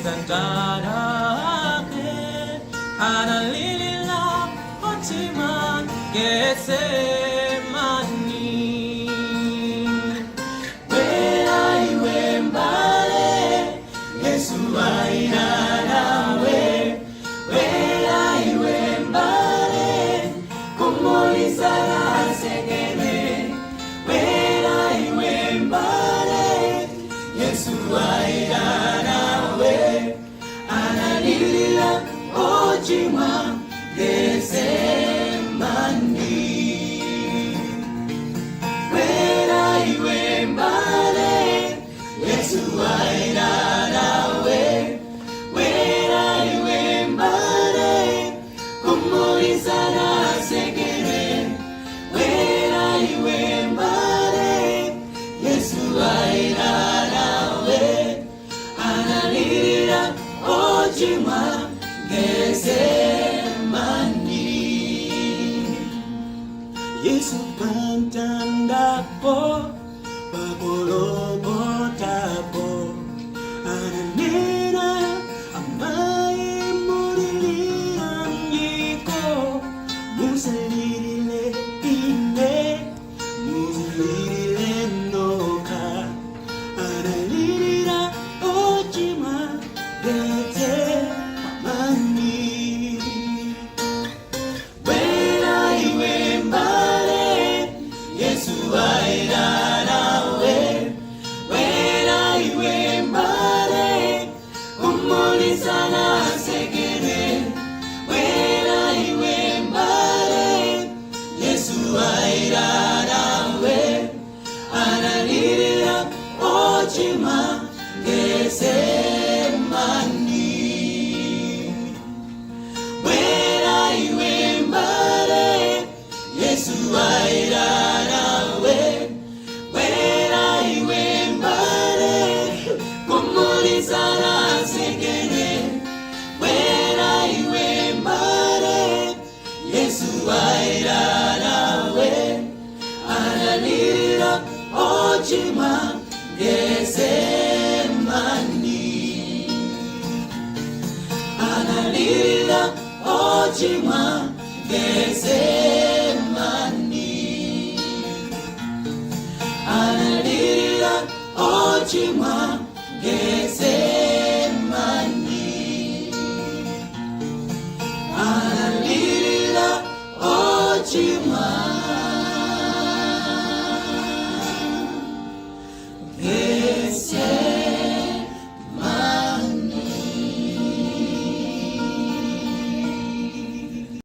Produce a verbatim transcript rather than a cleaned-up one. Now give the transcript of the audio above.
Santana ake, ana lilila ochima Getsemani. Wela iwe mbale, Yesu aina nawe. Wela iwe mbale, komoli sana sekene. Wela iwe mbale, Yesu aina nawe. Ana lila ochima Getsemani. Wela iwe mbale, Yesu aina nawe. Wela iwe mbale, komoli sana sekene. Wela iwe mbale, Yesu aina nawe. Ana lila ochima Getsemani. Yesu pantandakbo, pa Golgotabo. Ana nena amai mulili amyiko, musalili le pine. Musalili lenoka, ana lila ochima Getsemani. Wela iwe mbale, Yesu aina nawe. Wela iwe mbale, komoli sana sekene. Wela iwe mbale, Yesu aina nawe. Ana lila ochima Getsemani. Wela iwe mbale, Yesu aina nawe. Wela iwe mbale, komoli sana sekene. Wela iwe mbale, Yesu aina nawe. Ana lila ochima Getsemani. Ana lila ochima Getsemani. Ana lila ochima Getsemani. Ana lila ochima